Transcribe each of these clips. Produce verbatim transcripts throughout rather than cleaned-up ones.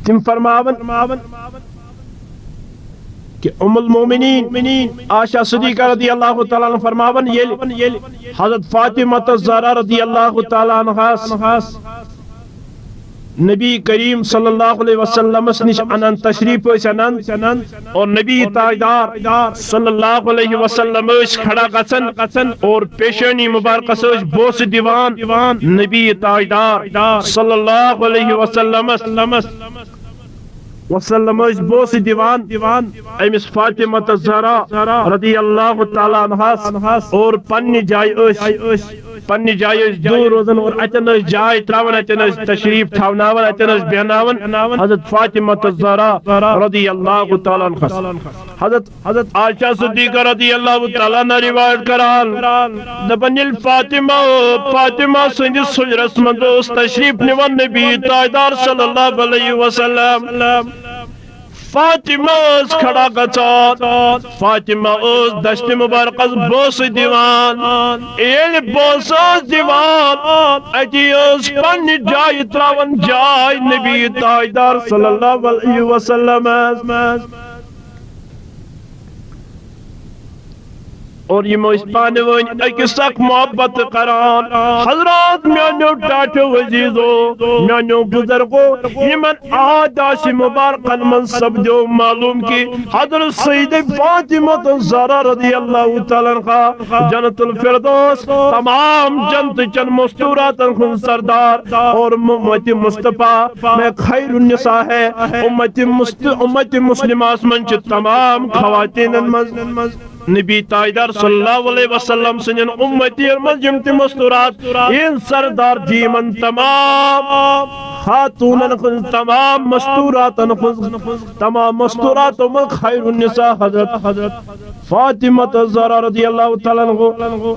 تِم فرماون کہ ام المومنین عائشہ صدیقہ رضی اللہ تعالیٰ عنہ فرماون، ییٚلہِ حضرت فاطمہ الزہرا رضی اللہ تعالیٰ عنہاس نبی کریم صلی اللہ علیہ وسلمس نِش انان، تشریف ٲسۍ انان، اور نبی تاجدار صلی اللہ علیہ وسلم ٲسۍ کھڑا گژھان اور پیشانی مبارکس ٲسۍ بوسہٕ دِوان۔ نبی تاجدار صلی اللہ علیہ وسلمس وسلم ٲسۍ بوسہٕ دِوان أمِس فاطمہ الزہرا رضی اللہ تعالیٰ عنہاس، اور پننہِ جایہِ ٲسۍ، پننہِ جایہِ ٲسۍ دوٗر روزان اور اتٮ۪ن ٲسۍ جاے تراوان، اتٮ۪ن ٲسۍ تشریف تھاوناوان، اتٮ۪ن ٲسۍ بیہناوان حضرت فاطمہ الزہرا رضی اللہ تعالیٰ عنہس۔ حضرت، حضرت عائشہ صدیقہ رضی اللہ تعالیٰ عنہ روایت کران، دپان، ییٚلہِ فاطمہ، فاطمہ سٕنٛدِس حجرس منٛز اوس تشریف نِوان نبی تاجدار صلی اللہ علیہ وسلم، فاطمہ ٲس کھڑا گژھان، فاطمہ ٲس دستِ مبارکس بوسہٕ دِوان۔ ییٚلہِ بوسہٕ ٲس دِوان، اتی ٲس پننہِ جایہِ تراوان جاے نبی تاجدار صلی اللہ علیہ وسلمس۔ اور یِم ٲسۍ پانہٕ ؤنۍ أکِس اکھ محبت کران۔ حضرات، میانیو ٹاٹھیو عزیزو، میانیو بزرگو، یِمن احادیث مبارکن منٛز سپدیو معلوم کہ حضرت سیدہ فاطمہ الزہرا رضی اللہ تعالیٰ عنہا جنت الفردوس، تمام جنت چن مستوراتن ہُنٛد سردار اور امت مصطفیٰ میں خیر النساء ہے۔ امت مست-، امت مسلمس منٛز چھِ تمام خواتینن منٛز نبی تاجدار صلی اللہ علیہ وسلم سٕنٛدٮ۪ن امتین منٛز یِم تہِ مستورات، یِہنٛد سردار چھِ یِمن تمام خاتونن ہٕنٛز، تمام مستوراتن ہٕنٛز، تمام مستوراتو منٛز خیر النساء حضرت فاطمہ الزہرا رضی اللہ تعالیٰ عنہ۔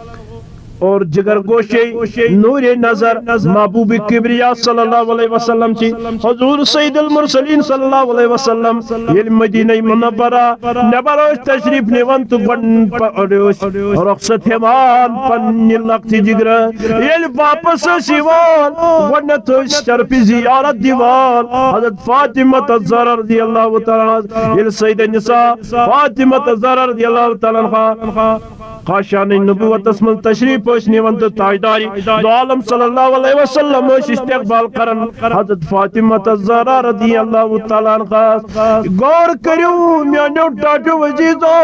اور جگر گوشے، نور نظر، محبوب کبریا صلی اللہ علیہ وسلم چی، حضور سید المرسلین صلی اللہ علیہ وسلم ییٚلہِ مدینہ منورہ نٮ۪بر ٲسۍ تشریف نِوان تہٕ گۄڈٕ پ-، ٲسۍ رخصت ہٮ۪وان پننہِ لۄکٹہِ جگرٕ۔ ییٚلہِ واپس ٲسۍ یِوان، گۄڈٕنٮ۪تھ ٲسۍ شرفہِ زیارت دِوان حضرت فاطمہ الزہرا رضی اللہ تعالیٰ عنہا۔ ییٚلہِ سیدہ نساء فاطمہ الزہرا رضی اللہ تعالیٰ عنہا کاشانِ نبوتس منٛز تشریف ٲسۍ نِوان تہٕ تاجدارِ دو عالم صلی اللہ علیہ وسلم ٲسۍ استقبال کران حضرت فاطمہ الزہرا رضی اللہ تعالیٰ عنہا۔ غور کٔرِو میانیو ٹاٹھیو عزیزو،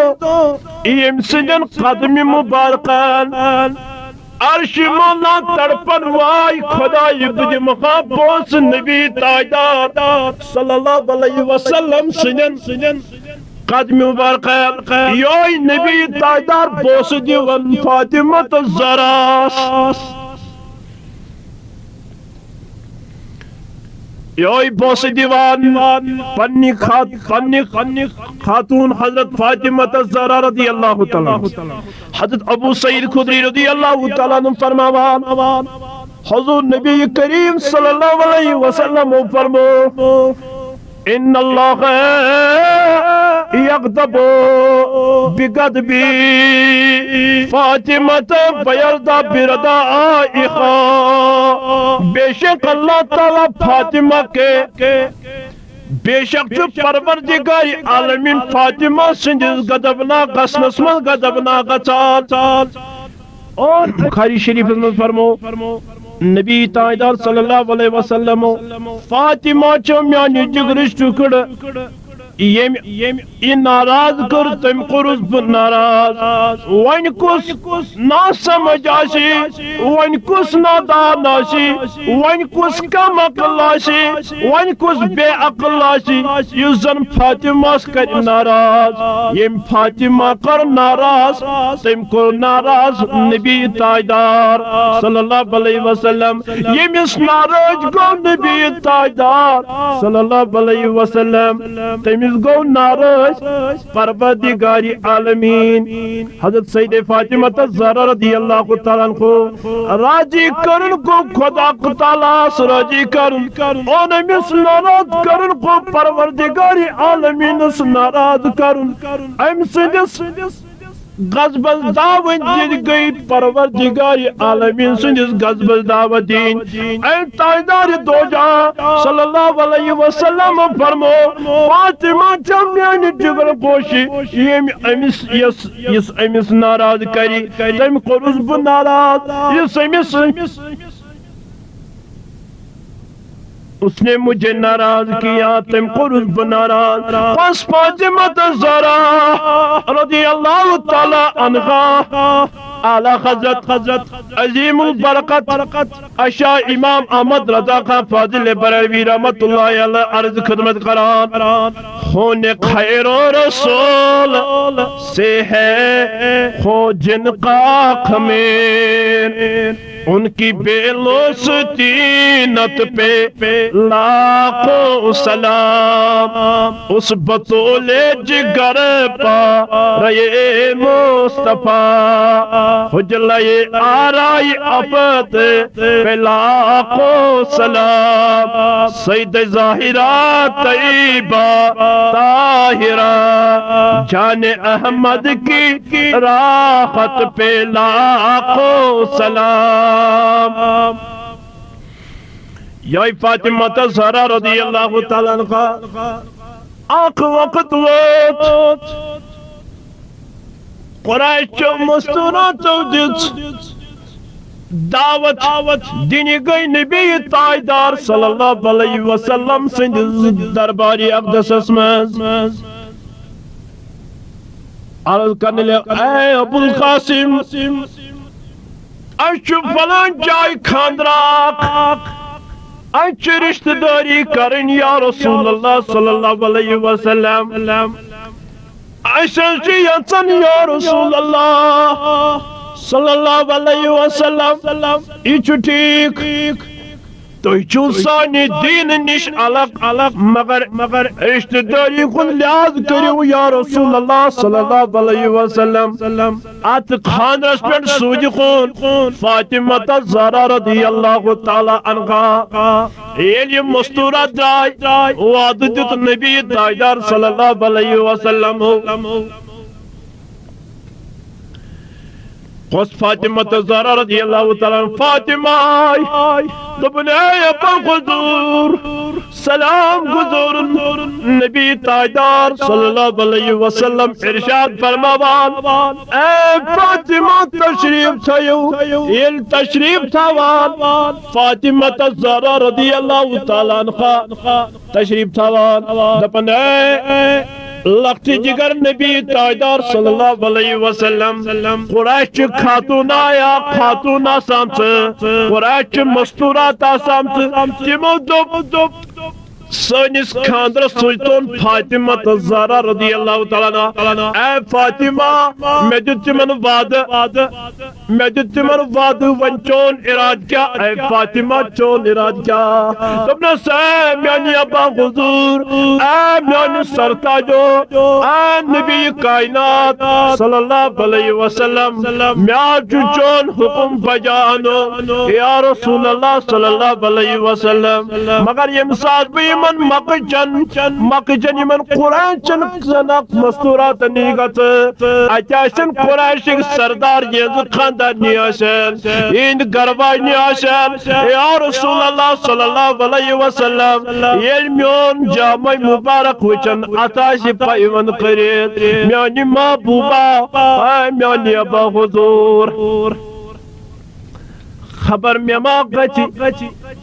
ییٚمہِ سٕنٛدٮ۪ن قدمِ مبارکن عرشِ مولا تڑپن، واے خداے، بہٕ دِمہٕ ہا بوسہٕ نبی تاجدار صلی اللہ علیہ وسلم سٕنٛدٮ۪ن قدمِ مبارکن۔ یوے نبی تاجدار بوسہٕ دِوان فاطمہ الزہراس۔ یوے بوسہٕ دِوان پننہِ خات-، پننہِ، پننہِ خاتون حضرت فاطمہ الزہرا رضی اللہ تعالیٰ عنہا۔ حضرت ابو سعید خدری رضی اللہ تعالیٰ عنہ فرماوان، حضور نبی کریم صلی اللہ علیہ وسلم فرمو، ان اللہ یغضب بغضب فاطمہ فیرضی برضائها۔ بے شک اللہ تعالیٰ فاطمہ کے، بے شک چھُ پروردگار عالمین فاطمہ سٕنٛدِس غضبناک گژھنس منٛز غضبناک گژھان۔ اور بخاری شریفس منٛز فرمو، نبی تاجدار صلی اللہ علیہ وسلم، فاطمہ چھو میانہِ جگرٕچ ٹکڑٕ، ییٚمۍ، ییٚمۍ یہِ ناراض کٔر، تٔمۍ کوٚرُس بہٕ ناراض۔ وۄنۍ کُس ناسمجھ آسہِ، وۄنۍ کُس نادان آسہِ، وۄنۍ کُس کم عقل آسہِ، وۄنۍ کُس بے عقل آسہِ، یُس زن فاطمہس کرِ ناراض؟ ییٚمۍ فاطمہ کٔر ناراض، تٔمۍ کوٚر ناراض نبی تاجدار صلی اللہ علیہ وسلم۔ ییٚمِس ناراض گوٚو نبی تاجدار صلی اللہ علیہ وسلم، تٔمِس گوٚو ناراض پروردگار عالمین۔ حضرت سیدہ فاطمہ الزہرا رضی اللہ تعالیٰ عنہ راضی کرن کو خدا تعالیٰ راضی کرن، اور أمِس ناراض کرن کو پروردگار عالمینس ناراض کرن۔ أمۍ سٕنٛدِس غضبس دعوت دِنۍ گٔے پروردگار عالمین سٕنٛدِس غضبس دعوت دِنۍ۔ اے تاجدار دوجہ صلی اللہ علیہ وسلم فرمو، فاطمہ چھم میانہِ جگر گوشہِ، ییٚمۍ أمِس، یۄس، یُس أمِس ناراض کرِ، تٔمۍ کوٚرُس بہٕ ناراض، یُس أمِس اس نے مجھے ناراض کیا، تٔمۍ کوٚرُس بہٕ ناراض۔ پس فاطمہ الزہرا رضی اللہ تعالی عنہا، اعلیٰ حضرت، حضرت عظیم البرکت، اشا امام احمد رضا خان فاضل بریلوی رحمت اللہ علیہ عرض خدمت کران، خون خیر و رسول سے ہے خو جن کا خمیر۔ ان کی بے لوث طینت پہ لاکھوں سلام، اس بتول جگر پا رہے مصطفیٰ، حجلہ آرائی افت پہ لاکھوں سلام، سید ظاہرہ طیبہ طاہرہ، جان احمد کی راحت پہ لاکھوں سلام۔ یا فاطمہ الزہرا رضی اللہ تعالیٰ عنہا، اکھ وقت ووت، قریش چو مستوراتو دِژ دعوت، دِنہِ گٔے نبی تاجدار صلی اللہ علیہ وسلم سٕنٛدِس دربارِ اقدسس منٛز۔ عرض کرنہِ لگہِ، اے ابو القاسم، اسہِ چھُ فلان جایہِ خانٛدر اکھ، اسہِ چھِ رشتہٕ دٲری کرٕنۍ یا رسول اللہ صلی اللہ علیہ وسلم۔ اسہِ حظ چھِ یژھان یا رسول اللہ صلی اللہ علیہ وسلم، یہِ چھُ ٹھیٖک، تُہۍ چھِو سانہِ دیٖنہٕ نِش الگ، الگ، مگر، مگر رشتہٕ دٲری ہُنٛد لحاظ کٔرِو یا رسول اللہ صلی اللہ علیہ وسلم۔ اتھ خانٛدرس پٮ۪ٹھ سوٗزِکھ فاطمہ الزہرا رضی اللہ تعالیٰ عنہا۔ ییٚلہِ یہِ مستورات درٛاے، وعدٕ دیُت نبی تاجدار صلی اللہ علیہ وسلم۔ کۄس فاطمہ الزہرا رضی اللہ تعالیٰ عنہا؟ فاطمہ آے، دوٚپُن، اے ابا حضور، سلام گُزورُن۔ نبی تاجدار صلی اللہ علیہ وسلم ارشاد فرماوان، اے فاطمہ، تشریف تھٲیِو۔ ییٚلہِ تشریف تھاوان، فاطمہ الزہرا رضی اللہ تعالیٰ عنہا تشریف تھاوان، دپان، اے لۄکٹہِ جگر نبی تاجدار صلی اللہ علیہ وسلم، قریش چہِ خاتون آیا، خاتون آسان ژٕ، قریش چہِ مستورات آسان ژٕ، تِمو دوٚپ، سٲنِس خانٛدرس سوٗزتون فاطمہ الزہرا رضی اللہ تعالیٰ عنہا۔ اے فاطمہ، مےٚ دیُت تِمن وعدٕ، مےٚ دیُت تِمن وعدٕ، وۄنۍ چون ارادٕ کیٛاہ؟ اے فاطمہ، چون ارادٕ کیٛاہ؟ دوٚپنس، اے میانہِ ابا حضور، اے میانہِ سرتاجو، اے نبی کائنات صلی اللہ علیہ وسلم، مےٚ حظ چھُ چون حُکُم بجا اَنُن، یا رسول اللہ صلی اللہ علیہ وسلم۔ مگر ییٚمہِ ساتہٕ بہٕ یِمن مکہٕ چٮ۪ن، مکہٕ چٮ۪ن یِمن قریشن زنک مستوراتن نِش گژھٕ، اتہِ آسن قریشٕکۍ سردار، یِہنٛزٕ خاندارنہِ آسن، یِہنٛدۍ گرٕ واجنہِ آسن۔ یا رسول اللہ صلی اللہ علیہ وسلم، ییٚلہِ میون جامہ مبارک وٕچھن، اتھ آسہِ پیوند کٔرِتھ، میانہِ محبوبہ، اے میانہِ ابا حضور، خبر مےٚ ما گژھِ،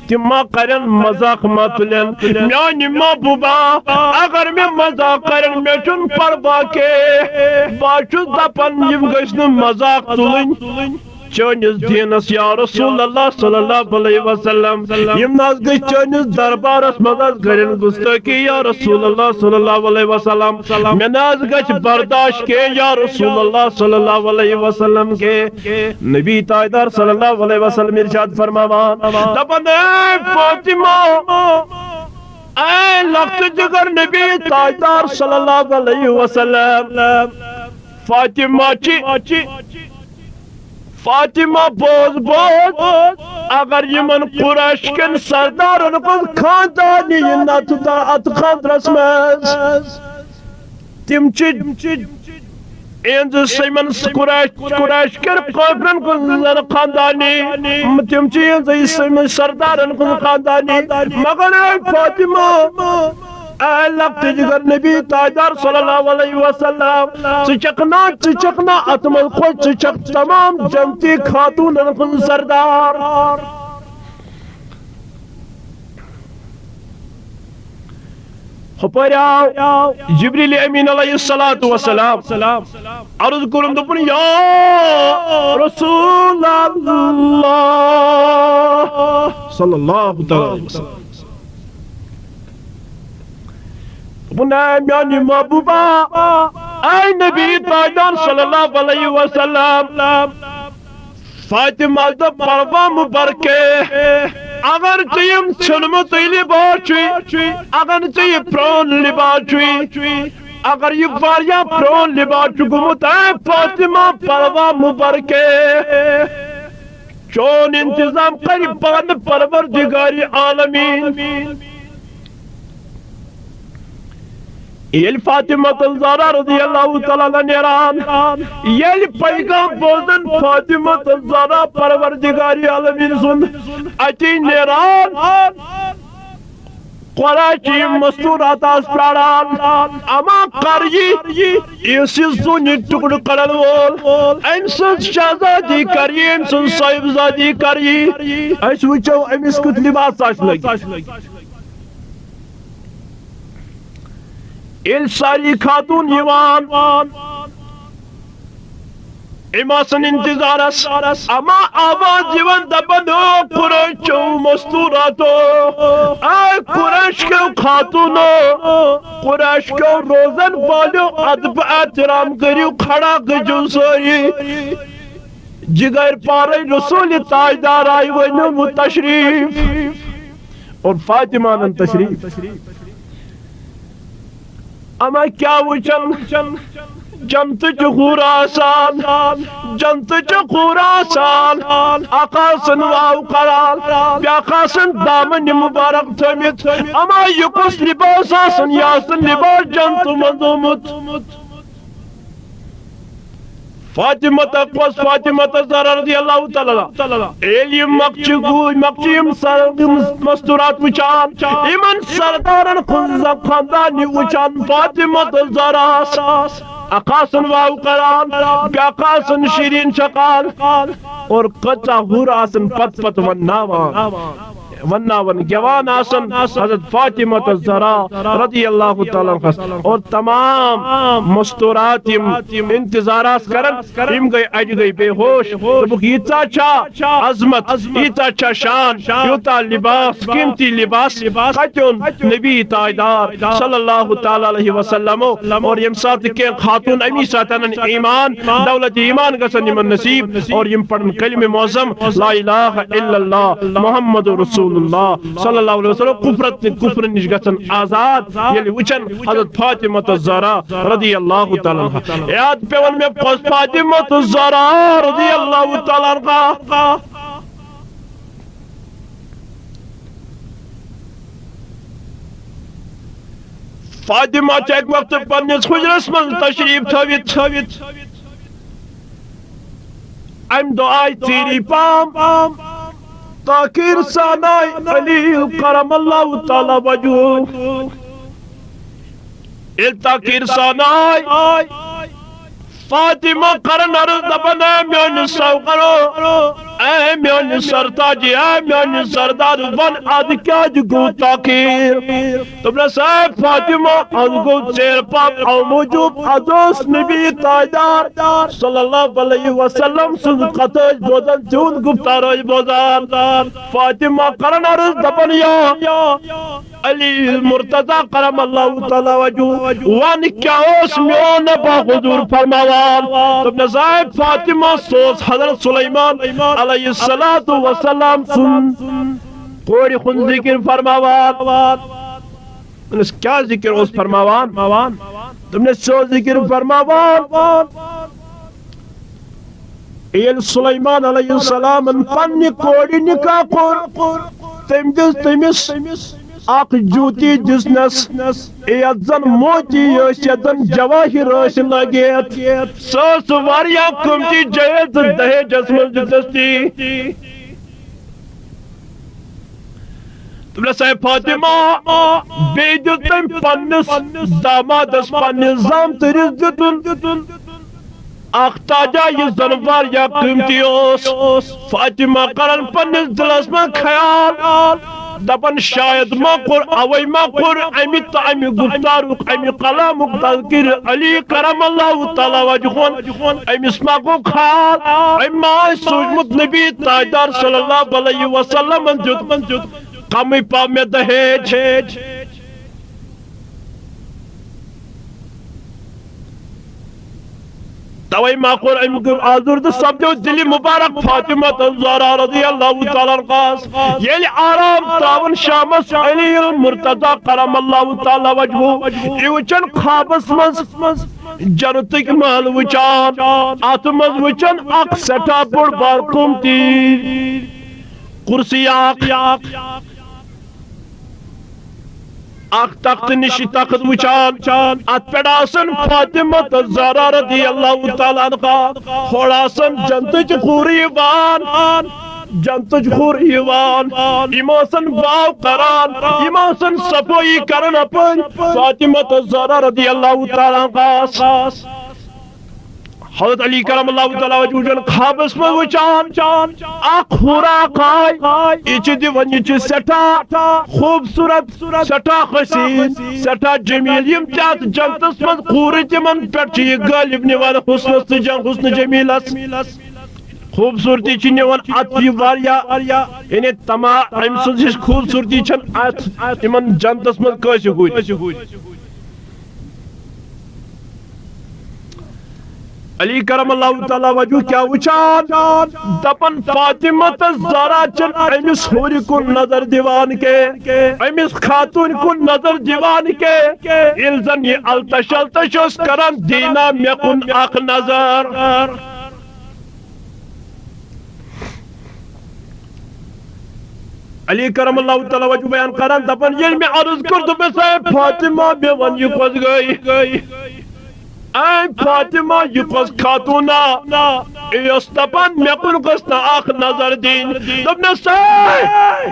تِم ما کرن مذاق ما تُلن۔ میانہِ محبوبہ، اگر مےٚ مذاق کرن، مےٚ چھُنہٕ پرواہ کینٛہہ۔ بہٕ چھُس دپان، یِم گٔژھۍ نہٕ مذاق تُلٕنۍ چٲنِس دیٖنس، یا رسول اللہ صلی اللہ علیہ وسلم۔ یِم نہ حظ گٔژھۍ چٲنِس دربارس منٛز حظ کرن گستٲخی، یا رسول اللہ صلی اللہ علیہ وسلم۔ مےٚ نہ حظ گژھِ برداشت کینٛہہ، یا رسول اللہ صلی اللہ علیہ وسلم، کینٛہہ۔ نبی تاجدار صلی اللہ علیہ وسلم ارشاد فرماوان، دپان، اے فاطمہ، اے لۄکٹہِ جگر نبی تاجدار صلی اللہ علیہ وسلم، فاطمہ چہِ، فاطمہ بوز، بوز، اگر یِمن قریش کٮ۪ن سردارن ہُنٛد خاندار یِیہِ نہ تہٕ اتھ خاندرس منٛز، تِم چھِ اِہنٛزِ سیمن قریش، قریش کٮ۪ن کٲفرن کُن زن خاندانی، تِم چھِ اِہنٛزِ سیمن سردارن کُن خاندانی۔ مگر اے فاطمہ، اے لۄکٹہِ جگر نبی تاجدار صلی اللہ علیہ وسلم، ژٕ چھکھ نا، ژٕ چھکھ نا اتھ منٛز خۄش، ژٕ چھکھ تمام جنتی خاتونن ہُنٛد سردار۔ ہپٲرۍ آو جبریل امین علیہ الصلوۃ والسلام، عرض کوٚرُن، دوٚپُن، یا رسول اللہ صلی اللہ تعالیٰ علیہ وسلم، دوٚپُن، اے میانہِ محبوبہ، اے نبی تاجدار صلی اللہ علیہ وسلم، فاطمہ دوٚپ، پروا مبارکے، اگر ژےٚ یِم ژھیوٚنمُتٕے لباس چھُے، اگر ژےٚ یہِ پرٛون لباس چھُے، اگر یہِ واریاہ پرٛون لباس چھُ گوٚمُت، اے فاطمہ، پروا مبارکے، چون انتظام کرِ پانہٕ پروردگار عالمین۔ ییٚلہِ فاطمہ الزہرا رضی اللہ تعالیٰ عنہا نیران، ییٚلہِ پیغام بوزن فاطمہ الزہرا پروردگار عالمین سُنٛد اتی نیران، قریش چھِ یِم مستورات آسہٕ پراران، اما کر یہِ، یُس یہِ زوٗنہِ ٹُکڑٕ کڑن وول، أمۍ سٕنٛز شہزادی کر یہِ، أمۍ سٕنٛز صاحبزادی کر یہِ، أسۍ وٕچھو أمِس کیُتھ لباس آسہِ لٲگِتھ۔ ییٚلہِ ساری خاتون یِوان، یِم آسن انتظارس، اما آواز یِوان دپان، او قریشو مستوراتو، اے قریش کیو خاتونو، قریش کیو روزن والیو، ادب احترام کٔرِو، کھڑا گٔژھِو سٲری۔ جگر پارے رسول تاجدار آیہِ ؤنِو تشریف۔ اور فاطمہ نن تشریف۔ اما کیا وچن؟ جنت چ حور آسان، جنت چ حور آسان، اکھ آسن واو کران، بیاکھ آسن دامن مبارک تھٲمِتھ۔ اما یہ کس لباس آسن؟ یہ آسن لباس جنت منٛز آمُت۔ فاطمہ تک پس فاطمہ تک زہرا رضی اللہ تعالیٰ عنہا۔ ییٚلہِ یِم مکچہِ گوٗج، مکچہِ یِم سر-، یِم مستورات وٕچھان، یِمن سردارن ہُنٛد خاندان یہِ وٕچھان، فاطمہ تہٕ زہراہس اکھ آسن واو کران، بیاکھ آسن شیرین چھکان، اور کۭژاہ حور آسن پتہٕ پتہٕ ونناوان۔ ونناوان گٮ۪وان آسان حضرت فاطمہ الزہرا رضی اللہ تعالیٰ عنہس اور تمام مستورات یِم انتظار آسہٕ کران، یِم گٔے اجہِ گٔے بے ہوش۔ دوٚپُکھ، ییٖژاہ چھا عظمت، ییٖژاہ چھا شان، یوٗتاہ لباس، قیمتی لباس کتہِ اوٚن نبی تاجدار صلی اللہ تعالیٰ علیہ وسلم؟ اور ییٚمہِ ساتہٕ کینٛہہ خاتون امی ساتہٕ انن ایمان، دولت ایمان گژھن یِمن نصیب، اور یِم پرن کلمہ معظم لا الہ الا اللہ محمد رسول اللہ صلی اللہ علیہ وسلم، کفرت، کفر نش گژھن آزاد۔ ییٚلہِ وٕچھن حضرت فاطمہ الزہرا رضی اللہ تعالیٰ عنہا، یاد پیوان مےٚ پوٚز فاطمہ الزہرا رضی اللہ تعالیٰ عنہا۔ فاطمہ چھِ اَکہِ وقتہٕ پننِس حُجرس منٛز تشریٖف تھٲوِتھ، تھٲوِتھ۔ اَمہِ دۄہ آیہِ ژیٖری پام تاخیر سان آیہِ علی کرم اللہ تعالیٰ وجہہ۔ ییٚلہِ تاخیر سان آیہِ، فاطمہ کرن عرض دپان، اے میٲنِس سوگرو، اے میٲنِس سرتاجی، اے میٲنِس سردار، ون از کیازِ گوٚو تاخیر؟ دوٚپنس، اے فاطمہ، از گوٚو ژیر پتھ، او موٗجوٗب از اوس نبی تاجدار صلی اللہ علیہ وسلم سٕنٛز کتھ ٲسۍ بوزان، تِہُنٛد گفتار ٲسۍ بوزان۔ فاطمہ کرن عرض دپان، یا علی مرتضی کرم اللہ تعالیٰ وجہہ، ون کیا اوس میون ابا حضور فرماوان؟ دوٚپنس، اے فاطمہ، سُہ اوس حضرت سلیمان علیہ الصلوۃ والسلام سُنٛد کورِ ہُنٛد ذکر فرماوان۔ دوٚپنس، کیا ذکر اوس فرماوان؟ دوٚپنس، سُہ اوس ذکر فرماوان، ییٚلہِ سلیمان علیہ السلامن پننہِ کورِ نکاح کوٚر، تٔمۍ دِژ تٔمِس اکھ جوتی دِژنس، یتھ زن موتی ٲسۍ، یتھ زن جواہر ٲسۍ لگٲوِتھ۔ سۄ ٲس واریاہ قۭمتی جایز دہیجس منٛز دِژس تی۔ دوٚپنس، "اے فاطمہ"، بیٚیہِ دیُت تٔمۍ پننِس دامادس، پننِس زامتٕرِس دیُتُن اکھ تاجا، یُس زن واریاہ قۭمتی اوس۔ فاطمہ کران پننِس دِلس منٛز خیال، دپان، "شاید ما کوٚر، اوے ما کوٚر امہِ تہٕ امہِ گفتارُک، امہِ کلامُک تذکرٕ علی کرم اللہ تعالیٰ وجہن، أمِس ما گوٚو خیال، أمۍ ما آسہِ سوٗزمُت نبی تاجدار صلی اللہ علیہ وسلمن دیُت، کمٕے پاو مےٚ دہیج۔" توے ما کوٚر أمۍ آزُر تہٕ سپدیو دِلہِ مبارک فاطمہ الزہرا رضی اللہ تعالیٰ عنہاس۔ ییٚلہِ آرام تراوان شامس علی المرتضی کرم اللہ تعالیٰ وجہہ، یہِ وٕچھان خوابس منٛز جنتٕکۍ محل وٕچھان، اتھ منٛز وٕچھان اکھ سٮ۪ٹھاہ بوٚڑ بار قۭمتی کرسی اکھ۔ اکھ تخت نِش تخت وٕچھان، اتھ پٮ۪ٹھ آسان فاطمہ الزہرا رضی اللہ تعالیٰ عنہا، ہورٕ آسان جنتٕچ حورٕ یِوان، جنتٕچ حورٕ یِوان، یِم آسان باو کران، یِم آسان صفٲیی کران اپٲرۍ فاطمہ الزہرا رضی اللہ تعالیٰ عنہاس۔ حضرت علی کرم اللہ تعالیٰ وجہہ وٕچھان خوابس منٛز وٕچھان، اکھ حورا اکھ آے، یہِ چھِ دِوان، یہِ چھِ سٮ۪ٹھاہ خوٗبصوٗرت، سٮ۪ٹھاہ حسیٖن، سٮ۪ٹھاہ جمیٖل۔ یِم تہِ اتھ جنتس منٛز حورٕ، تِمن پٮ۪ٹھ چھِ یہِ غٲلب نِوان حسنس تہٕ جم-، حسن جمیٖلس۔ خوٗبصوٗرتی چھِ نِوان اتھ یہِ واریاہ، یعنی تمام أمۍ سٕنٛز ہِش خوٗبصوٗرتی چھَنہٕ اتھ یِمن جنتس منٛز کٲنٛسہِ ہُرِ۔ علی کرم اللہ تعالیٰ وجہہ کیٛاہ وٕچھان؟ دپان، فاطمہ تہٕ زہرا چھِنہٕ أمِس حورِ کُن نظر دِوان کینٛہہ، أمِس خاتوٗن کُن نظر دِوان کینٛہہ۔ ییٚلہِ زن یہِ التش التش ٲس کران، دیٖنا مےٚ کُن اکھ نظر۔ علی کرم اللہ تعالیٰ وجہہ بیان کران، دپان، ییٚلہِ مےٚ عرض کوٚر، دوٚپمس، "اے فاطمہ، مےٚ وَن، یہِ کۄس گٔے؟ اے فاطمہ، یہِ کۄس خاتوٗنا؟" یہِ ٲس دپان، "مےٚ کُن گٔژھ نہٕ اکھ نظر دِنۍ۔" دوٚپنس، "اے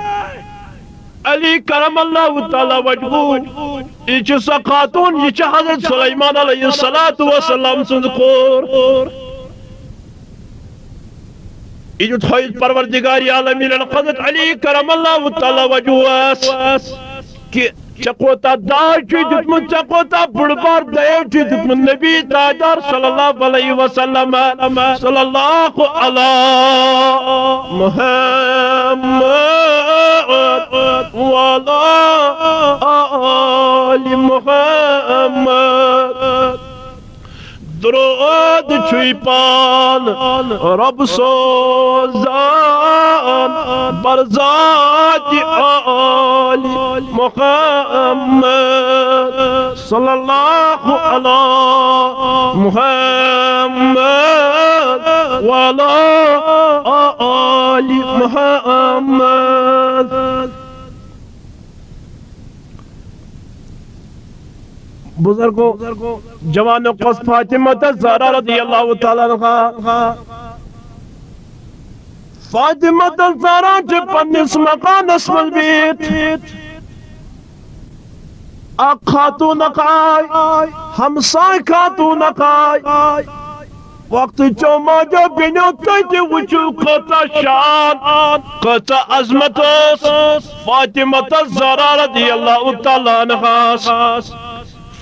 علی کرم اللہ تعالیٰ وجہہ، یہِ چھِ سۄ خاتوٗن، یہِ چھِ حضرت سلیمان علیہ الصلوۃ والسلام سٕنٛز کوٗر۔" یہِ دیُت حٲوِتھ پروردگار عالمین حضرت علی کرم اللہ تعالیٰ وجہس کہ ژےٚ کوتاہ داج چھُے دیُتمُت، ژےٚ کوتاہ بوٚڑ بار دہیج چھُے دیُتمُت نبی تاجدار صلی اللہ علیہ وسلم، صلی اللہ علی محمد وعلی آل محمد۔ درود چھُے پان رب سوزان، بر ذات آل محمد، صلی اللہ علی محمد وعلی آل محمد۔ بزرگو، جوانو، کۄس فاطمہ تہٕ زہرا رضی اللہ تعالیٰ عنہا؟ فاطمہ تہٕ زہرا چھِ پننِس مکانس منٛز بِہِتھ۔ اکھ خاتوٗن اکھ آے، ہمساے خاتوٗن اکھ آے۔ وقت چو ماجو بیٚنیو، تُہۍ تہِ وٕچھِو کۭژاہ شان، کۭژاہ عظمت ٲس فاطمہ تہٕ زہرا رضی اللہ تعالیٰ عنہاس۔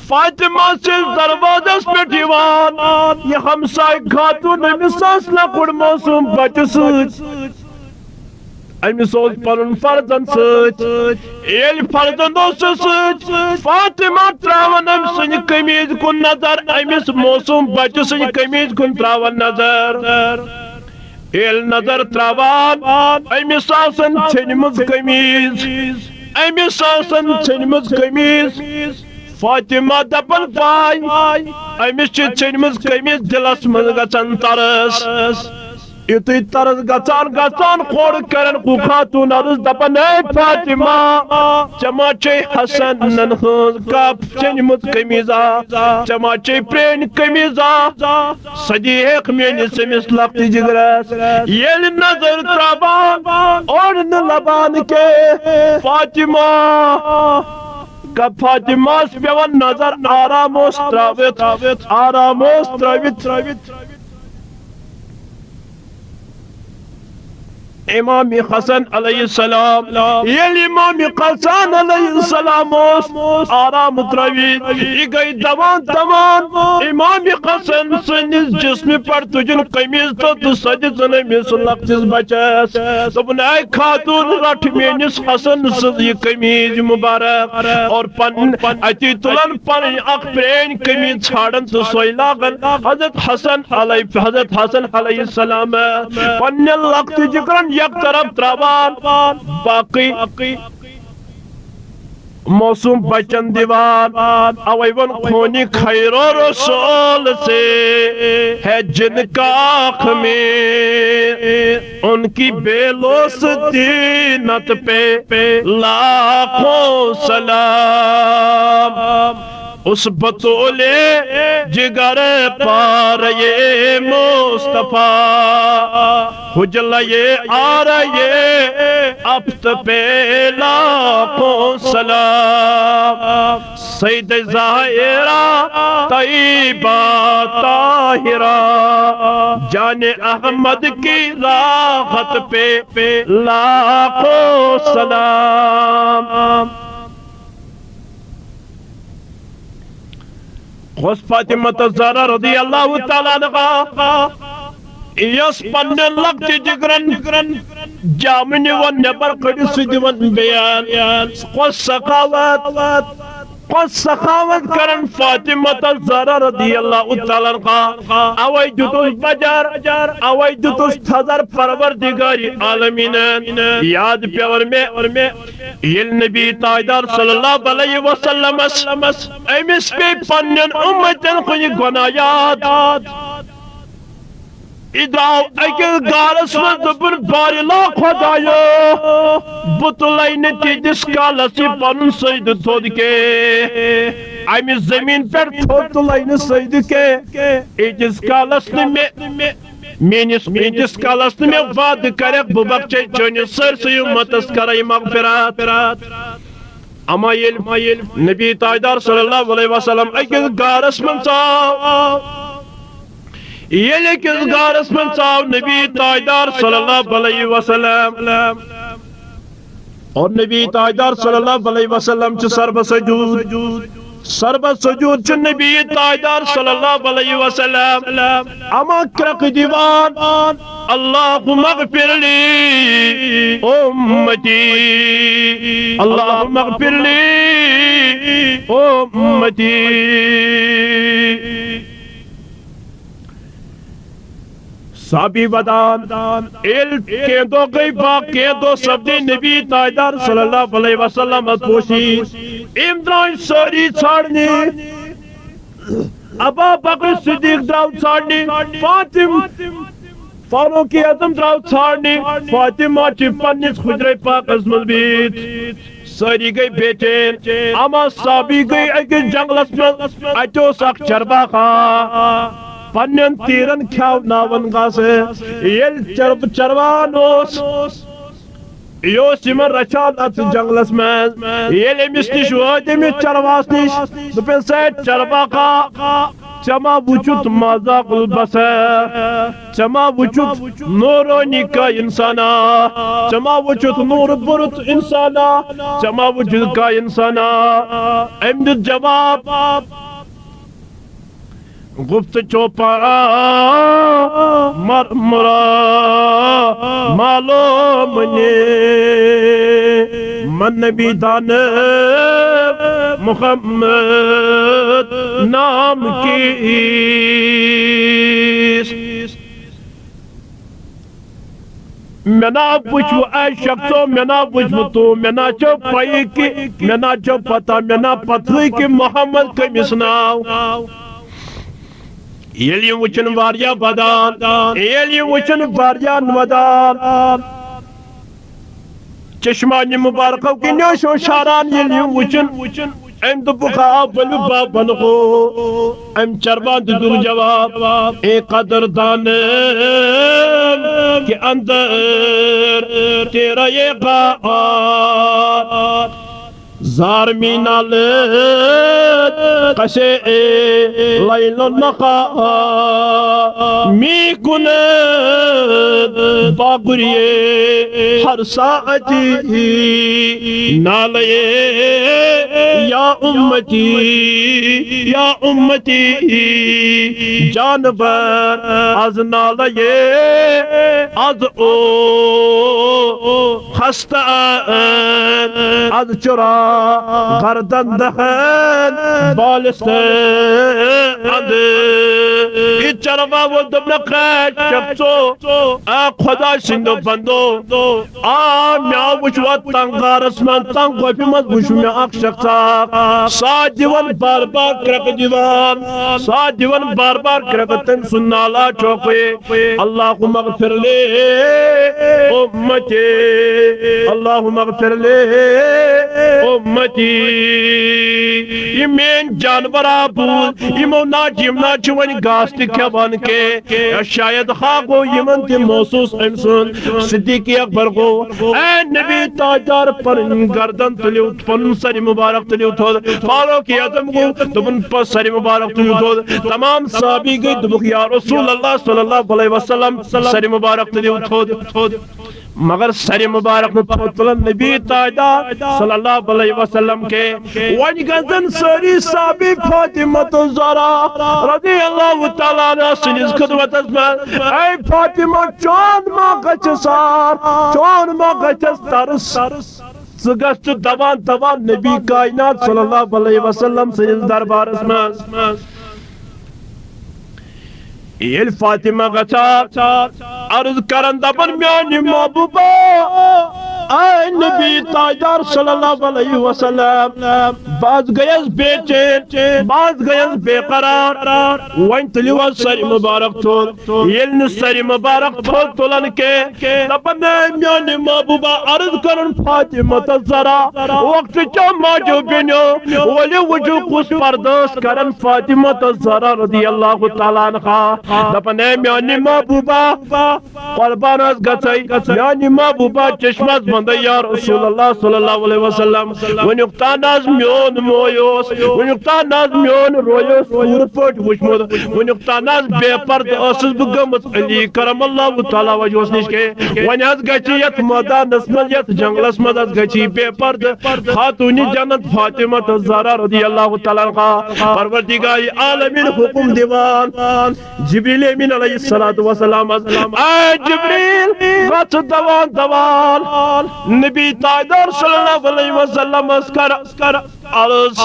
فاطمہ چھِ دروازس پٮ۪ٹھ یِوان، یہِ ہمساے خاتوٗن، أمِس ٲس لۄکُٹ معصوٗم بچہٕ سۭتۍ۔ أمِس اوس پنُن فرزند سۭتۍ۔ ییٚلہِ فرزند اوس سۭتۍ، فاطمہ تراوان أمۍ سٕنٛدِ قمیٖض کُن نظر، أمِس معصوٗم بچہٕ سٕنٛدِ قمیٖض کُن تراوان نظر۔ ییٚلہِ نظر تراوان، أمِس آسان ژھیٚنمٕژ قمیٖض، أمِس آسان ژھیٚنمٕژ قمیٖض۔ فاطمہ دپان، پاے، أمِس چھِ ژھیٚنمٕژ قمیٖض، دِلس منٛز گژھان ترس۔ یُتُے طرز گژھان گژھان کھوٚر کرن خاتوٗن عرض دپان، اے فاطمہ، ژےٚ ما چھے حسنن ہٕنٛز کپ ژھیٚنمٕژ قمیٖضہ؟ ژےٚ ما چھے پرٛٲنۍ قمیٖضہ؟ سۄ دِیہکھ میٲنِس أمِس لۄکٹہِ جگرس۔ ییٚلہِ نظر تراوان، اورٕ نہٕ لبان کینٛہہ۔ فاطمہ، فاطمہ ٲس پٮ۪وان نظر آرام اوس ترٲوِتھ، آرام اوس ترٲوِتھ۔ امام حسن علیہ السلام، ییٚلہِ امام حسن علیہ السلام اوس آرام ترٲوِتھ، یہِ گٔے دوان دوان امام حسن سٕنٛدِس جسمہِ پٮ۪ٹھ تُجِن قمیٖض تہٕ، تہٕ سۄ دِژٕن أمِس لۄکٹِس بچس۔ دوٚپُن، اے خاتوٗن، رٹھ میٲنِس حسن سٕنٛز یہِ قمیٖض مبارک۔ اور پن-، اتی تُلن پنٕنۍ اکھ پرٛٲنۍ قمیٖض ژھانڈن تہٕ سۄے لاگن۔ حضرت حسن علیہ، حضرت حسن علیہ السلام پننٮ۪ن لۄکٹہِ جگرن یک طرف تراوان، باقٕے معصوم بچن دِوان۔ اوے ووٚن خونِ خیر و رسول سے ہے جن کا خمیر، ان کی بے لوث دینت پہ لاکھوں سلام۔ اس بتول جگر پارے مصطفیٰ، حجلے آرے افت پہ لاکھوں سلام۔ سید زہرا طیبہ طاہرہ، جان احمد کی راحت پہ لاکھوں سلام۔ خۄش فاطمہ الزہرا رضی اللہ تعالیٰ عنہا، یۄس پننٮ۪ن لۄکٹہِ جگرن جامہٕ نِوان نٮ۪بر کٔڑِتھ سُہ دِوان بیان۔ خۄش سخاوت، خۄش سخاوت کران فاطمہ الزہرا رضی اللہ تعالیٰ عنہا۔ اوے دیُتُس بجر، اوے دیُتُس تھزر پروردگار عالمینن۔ یاد پیوٚر مےٚ، ییٚلہِ نبی تاجدار صلی اللہ علیہ وسلمس، أمِس پیٚیہِ پننٮ۪ن اُمتن کُنہِ گۄناہ یاد۔ یہِ درٛاو أکِس غارس منٛز، دوٚپُن، بارِلا خۄدایو، بہٕ تُلے نہٕ تیٖتِس کالس یہِ پنُن سجدٕ تھوٚد کینٛہہ۔ اَمہِ زٔمیٖن پٮ۪ٹھ تھوٚد تُلے نہٕ سجدٕ کینٛہہ۔ ییٖتِس کالس نہٕ مےٚ میٲنِس، ییٖتِس کالس نہٕ مےٚ وعدٕ کرکھ، بہٕ بخشے چٲنِس سٲرسٕے اُمتس کرے مغفرت۔ اما ییٚلہِ، اما ییٚلہِ نبی تاجدار صلی اللہ علیہ وسلم أکِس غارس منٛز ژاو، ییٚلہِ أکِس غارس منٛز ژاو نبی تاجدار صلی اللہ علیہ وسلم، اور نبی تاجدار صلی اللہ علیہ وسلم چھِ سربہ سجود۔ سربہ سجود چھِ نبی تاجدار صلی اللہ علیہ وسلم اما کرٛکھ دِوان، اللہم اغفر لی امتی، اللہم اغفر لی امتی۔ صحابی ودان، ییٚلہِ کینٛہہ دۄہ گٔے با-، کینٛہہ دۄہ سپدے نبی تاجدار صلی اللہ علیہ وسلمس پوشی، یِم درٛاے سٲری ژھانڈنہِ۔ ابا بکر صدیق درٛاو ژھانڈنہِ، فاطم، فاروق اعظم درٛاو ژھانڈنہِ، فاطمہ چھِ پننِس حجرے پاکس منٛز بِہِتھ۔ سٲری گٔے بے چین۔ اما صحابی گٔے أکِس جنگلس منٛز، اتہِ اوس اکھ چرواکھا پننٮ۪ن تیٖرن کھیاوناوان گاسہٕ۔ ییٚلہِ چر-، چروان اوس، یہِ اوس یِمن رچھان اتھ جنگلس منٛز۔ ییٚلہِ أمِس نِش وٲتۍ، أمِس چرواہس نِش، دوٚپُن، ہے چرواکھا، ژےٚ ما وُچھُتھ مذاق البصر؟ ژےٚ ما وُچھُتھ نورانی کانٛہہ انسانا؟ ژےٚ ما وُچھُتھ نورٕ بوٚرُتھ انسانا؟ ژےٚ ما وُچھُتھ کانٛہہ انسانا؟ أمۍ دیُت جواب، گفت چوپا مر مرا معلوم نے، من نبی دان محمد نام کیس۔ مےٚ نا وٕچھوٕ اے شخصو، مےٚ نا وٕچھوٕ تو، مےٚ نا چھو پَیی کہِ، مےٚ نا چھو پتہ، مےٚ نا پتہٕے کہِ محمد کٔمِس ناو۔ ییٚلہِ یِم وٕچھن واریاہ ودان، ییٚلہِ یِم وٕچھن واریاہ ودان، چشمانہِ مبارکو کِنۍ اوس یِوان شاران، ییٚلہِ یِم وٕچھن۔ أمۍ دوٚپُکھ، "آ، ؤلِو بابن گوٚو۔" أمۍ چربان تہِ دیُت جواب، "اے قدر دانن کے اندر تیرا یہ غار، زار می نالت قصے لیل و نهار، می کند باگریه هر ساعتی، ناله یا امتی، یا امتی، جانور از ناله از او خستن، از چرا گردن دهن بالستن اند۔" یہِ چروا وول دوٚپنَکھ، "اے شخصو، اے خۄداے سٕنٛدیو بندو، آ، مےٚ آو وٕچھوا تنگ غارس منٛز، تنگ گۄپھِ منٛز وٕچھ مےٚ اکھ شخص اکھ، ساتھ دِوان بار بار کرٛٮ۪کہٕ دِوان، ساتھ دِوان بار بار کرٛٮ۪کہٕ، تٔمۍ سُنٛد نالا چھوکھٕے، اللہم اغفر لی امتی، اللہم اغفر لی امتی۔" یہِ میٲنۍ جانور آ بوٗز، یِمو نا، یِم نا چھِ وۄنۍ گاسہٕ تہِ کھٮ۪وان کینٛہہ۔ شاید ہا گوٚو یِمن تہِ محسوٗس أمۍ سُنٛد۔ صدیق اکبر گوٚو، "اے نبی تاجدار، پنٕنۍ گردن تُلِو، پنُن سر مبارک تُلِو تھوٚد۔" فاروق اعظم گوٚو، دوٚپُن، "پنُن سر مبارک تُلِو تھوٚد۔" تمام صحابی گٔے، دوٚپُکھ، "یا رسول اللہ صلی اللہ علیہ وسلم، سر مبارک تُلِو تھوٚد۔" مگر سر مبارک نہٕ تھوٚد تُلان نبی تاجدار صلی اللہ علیہ وسلم کے۔ وۄنۍ گژھن سٲری صحابی فاطمہ الزہرا رضی اللہ تعالیٰ عنہا سٕنٛدِس خدمتس منٛز، "اے فاطمہ، چون ما گژھِ سار، چون ما گژھٮ۪س ترس؟ ژٕ گژھ تہٕ دوان دوان نبی کائنات صلی اللہ علیہ وسلم سٕنٛدِس دربارس منٛز۔" ییٚلہِ فاطمہ گژھان، عرض کران دپان، "میانہِ محبوبہ، اے نبی تاجدار صلی اللہ علیہ وسلم، بہٕ حظ گٔیَس بے چین، بہٕ حظ گٔیَس بے قرار، وۄنۍ تُلِو حظ سر مبارک تھوٚد۔" ییٚلہِ نہٕ سر مبارک تھوٚد تُلان کینٛہہ، دپان، "اے میانہِ محبوبہ، عرض کران فاطمہ الزہرا، وقت چو ماجو بیٚنیو، ؤلِو وٕچھِو کُس پرداش کران فاطمہ الزہرا رضی اللہ تعالیٰ عنہا۔" دپان، "اے میانہِ محبوبہ، قربان حظ گژھے، میانہِ محبوبہ چشمس بندے یا رسول اللہ صلی اللہ علیہ وسلم، وٕنیُک تام نہ حظ میون موے اوس، وٕنیُک تام نہ حظ میون روے اوس پوٗرٕ پٲٹھۍ وٕچھمُت، وٕنیُک تام نہ حظ بے پردٕ ٲسٕس بہٕ گٔمٕژ علی کرم اللہ تعالیٰ وجہس نِش کینٛہہ۔ وۄنۍ حظ گژھِ یتھ مٲدانس منٛز، یتھ جنگلس منٛز حظ گژھِ یہِ بے پردٕ خاتوٗنِ جنت فاطمہ الزہرا رضی اللہ تعالیٰ عنہا۔" پروردگار عالمین حکم دِوان جبریل امین علیہ الصلوۃ والسلامس، "اے جبریل، گژھ دوان دوان نبی تاجدار صلی اللہ علیہ وسلمس کر عرض۔"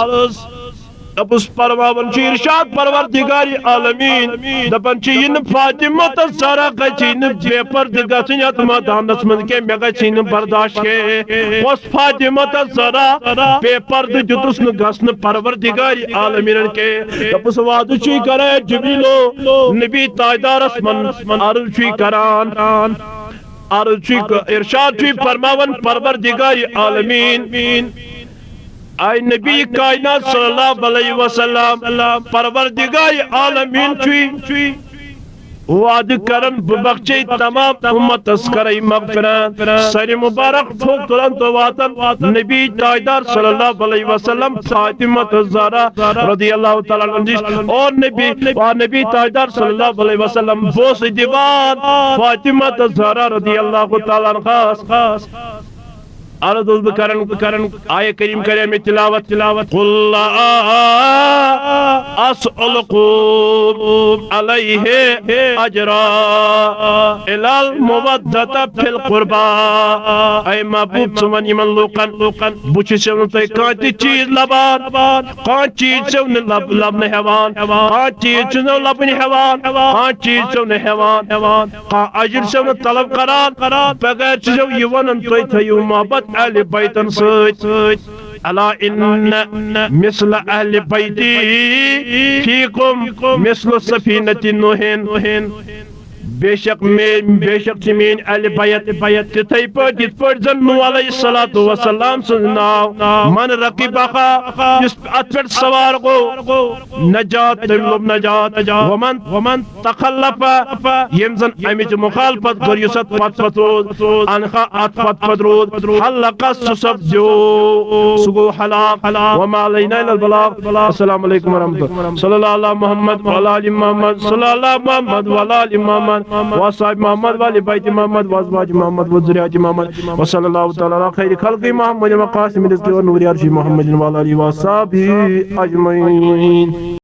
دپُس، فرماوان چھُ ارشاد پروردگار عالمین، دپان چھِ، "یہِ نہٕ فاطمہ الزہرا گژھِ نہٕ بے پردٕ گژھٕنۍ یتھ مٲدانس منٛز کینٛہہ، مےٚ گژھِ نہٕ برداشت کینٛہہ۔" اوس فاطمہ الزہرا بے پردٕ دیُتُس نہٕ گژھنہٕ پروردگار عالمینن کینٛہہ۔ دپُس، وعدٕ چھُے کران جبریلو، نبی تاجدارس من عرض چھُے کران، عرض چھُے ک-، ارشاد چھُے فرماوان پروردگار عالمین، اے نبی کائنات صلی اللہ علیہ وسلم، پروردگار عالمین چھُے وعدٕ کران، بہٕ بخشے تمام امتس کرے مغفرت۔ سر مبارک تھوٚد تُلان تہٕ واتان نبی تاجدار صلی اللہ علیہ وسلم فاطمہ الزہرا رضی اللہ تعالیٰ عنہا نِش۔ اور نبی، اور نبی تاجدار صلی اللہ علیہ وسلم بوسہٕ دِوان فاطمہ الزہرا رضی اللہ تعالیٰ عنہاس۔ عرض اوسُس بہٕ کران، بہٕ کران، آیہِ کریم کرے مےٚ تلاوت، تلاوت۔ قل لا اسألکم علیہ اجرا الا المودۃ فی القربی۔ اے محبوب، ژٕ وَن یِمن لوٗکن، لوٗکن، بہٕ چھُس نہٕ تۄہہِ کانٛہہ تہِ چیٖز لبان، کانٛہہ چیٖز چھُسو نہٕ لب-، لبنہٕ ہٮ۪وان، کانٛہہ چیٖز چھُسو لبنہٕ ہٮ۪وان، کانٛہہ چیٖز چھُسو نہٕ ہٮ۪وان، کانٛہہ اجر چھُسو نہٕ طلب کران، بغیر چھُسو یہِ وَنان، تُہۍ تھٲیِو محبت اہلِ بیتن سۭتۍ۔ الا ان مثل اہل بیتی فیکم مثل سفینۃ نوح۔ بے شک مے بے شک چھِ میٲنۍ اہل بیت تِتھے پٲٹھۍ یِتھ پٲٹھۍ زن نوح علیہ الصلوۃ والسلام سُنٛد ناو، من رکبہ، یُس اتھ پٮ۪ٹھ سوار گوٚو، نجات، تٔمۍ لوٚب نجات۔ ومن ومن تخلف، ییٚمۍ زن امِچ مخالفت کٔر، یُس اتھ پتھ پتھ روٗد، انخا، اتھ پتھ پتھ روٗد، حلق، سُہ سپدیو، سُہ گوٚو ہلاک۔ وما علینا الا البلاغ۔ السلام علیکم ورحمۃ اللہ۔ صلی اللہ علی محمد وعلی آل محمد، صلی اللہ علی محمد وعلی آل محمد، واصحاب محمد وعلی بیت محمد وازواج محمد وذریات محمد، وصلی اللہ تعالی علی خیر خلق محمد وقاسم رزق ونور عرش محمد وعلی آلہ وصحبہ اجمعین۔